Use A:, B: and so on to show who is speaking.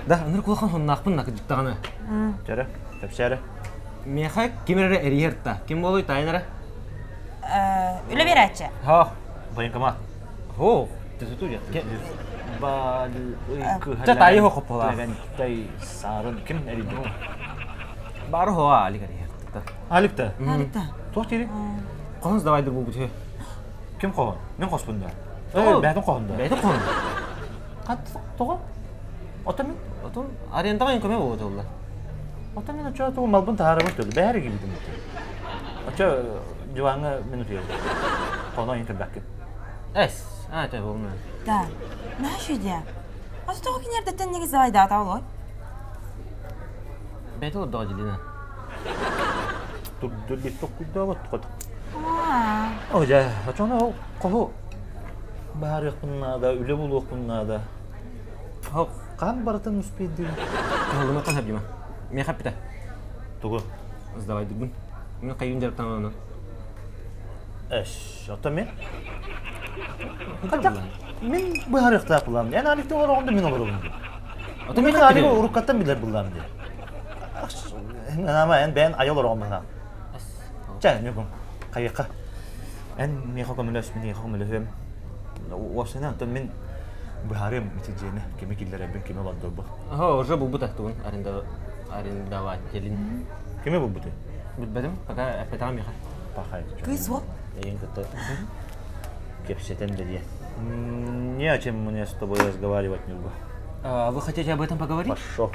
A: Да, ынырык улахан соннаахпын на кырдьык даҕаны.
B: Чэрэ, кэпсээрэ.
A: Миэхэ ким эрэ эрийэр та. Ким буолуй таайын эрэ?
C: Үлэ биэрээччи.
A: Ха.
B: Военкомат.
A: Хо,
B: Бал
A: Чэ таайы хопполаа.
B: Левентай Сарын ким эрийдэ?
A: Бары хоа Алик эрийэр.
B: Алик та.
C: Алик та.
B: Туох дири?
A: Хоһун сдавайдыр буолбут үһү.
B: Ким хоһун? Мин хоспун да. Э, бээтин хоһун да.
A: Бээтин хоһун.
B: Хат тоҕо? Ото мин?
A: Отон арендаҕа көмө буолуо туолла.
B: Ото мин очо тугу малбын таһаарабын төлө. Бэһэр кибитим. Очо диваҥҥа мин утуйабын. Хоно иһин кэлбэккин.
A: Эс, а, это волна.
C: Да. Наша идея. А что кинердеттен негиз айдаата олой?
A: Бэйте олордоҕо дьилина.
B: Турдулли токкуйдаабат тухат. О, дьэ, очоно ол хоһу баарыахпын наада, үлэ булуохпун наада. Хаан барытын успейдим.
A: Кыһаллыматтан хабдьыма. Миэхэ эппитэ.
B: Тугу?
A: Сдавайдыбын. Мин хайын дьарыктанан онон.
B: Эш, оттон мин? Хотя мин быһаарыахтаах булам. Эн Аликте олороҕун да мин олоробун.
A: Оттон
B: мин Алига уруккаттан билэр буллам дии. Ама эн бэйэн айа олороҕун быһаам. Чэ, Ньукун, хайыахха. Эн миэхэ көмөлөс, мин эйиэхэ көмөлөһүөм. Уопсайынан, оттон мин быһаарыам ити дьиэни, кими киллэрэрбин, кими олордорбун.
A: Ага, уже булбута тугун арендователин.
B: Кими булбуты?
A: Билбэтим, пока эппэтэҕим миэхэ.
B: Пахай.
C: Кыыс уол.
B: Эйин кытта кэпсэтэн да диэн. Не о чем мне с тобой разговаривать, Нюрба.
A: А, вы хотите об этом поговорить?
B: Пошел.